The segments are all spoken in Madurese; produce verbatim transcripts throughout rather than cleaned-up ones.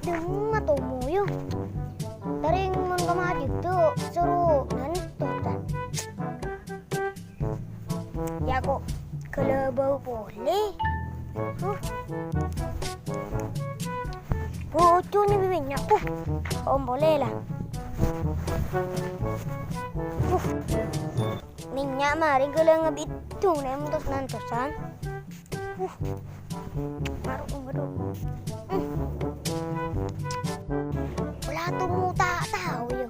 Dâmma tomo, yu. Tarèng mon ka masjid, soro nantos, ta. Yâ, ko' ghâlâ bâu polè. Huh. Bocona bibinnya. Uh, om polè la. Uh. Nènnya' marè ghâlâ ngabidung nè tos-nantosan. Uh. Marok, waduh. Hmm. Pola tomo ta' tao, yu.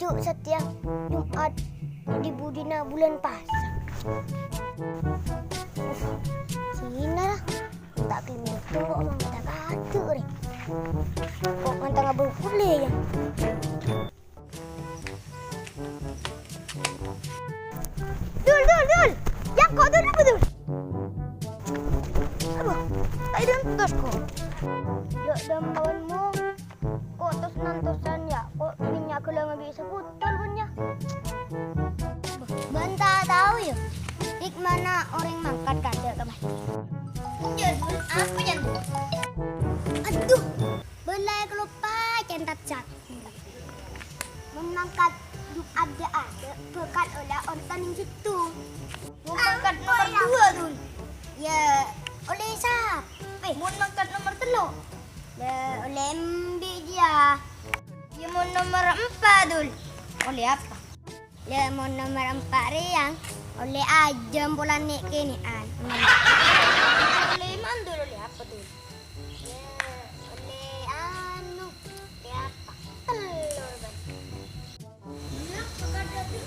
Cuk, satèya Jumat di budina bulân pasa. Sina la. Ta' kelem toro' mang ta' kadu, rè. Ko' mantang abâu polè, yâ. Dul, Dul, Dul. Yâ, ko' Dul, apa, Dul? Apa? Ta' èdântos, ko'. Yâ, dâmmawan mo. Ko' tos-nantosan, yâ. Ko' nènnya' ghâlâ ngabidung botol, bân, yâ. Bân ta' tao, yâ. Dik mana orèng mangkat kadâ' ka masjid. Enjâ, Dul. Apa, Jan? Aduh, bâlâ kaloppa, cèntat sak. Mon mangkat Jumat adâ', bhâkal ollè onta nèng sèttong. Mon mangkat nomer dua, Dul. Yâ, ollè sapè? Mon mangkat nomer tello'. Yâ, ollè embi' jiyâ. Yâ, mon nomer empa', Dul. Ollè apa? Yâ, mon nomer empa' rèya, ollè ajâm polana nè'-kènè'an. Ollè mandul, ollè apa, Dul? Yâ, ollè anu, ollè apa? Tellor, bân. Iyâ, pakadâ, Dul.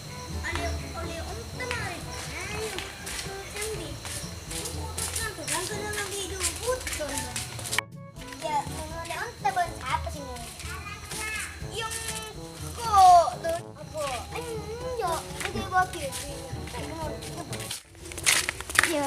Ollè, ollè onta narèng. Ayo, sambi. Kok kan tukang kena ngabidung botol, bân. Yâ, mon ollè onta bân sapa sè ngollè? Yâ, engko', Dul. Apa? Enjâ', nanti bagi. Yâ,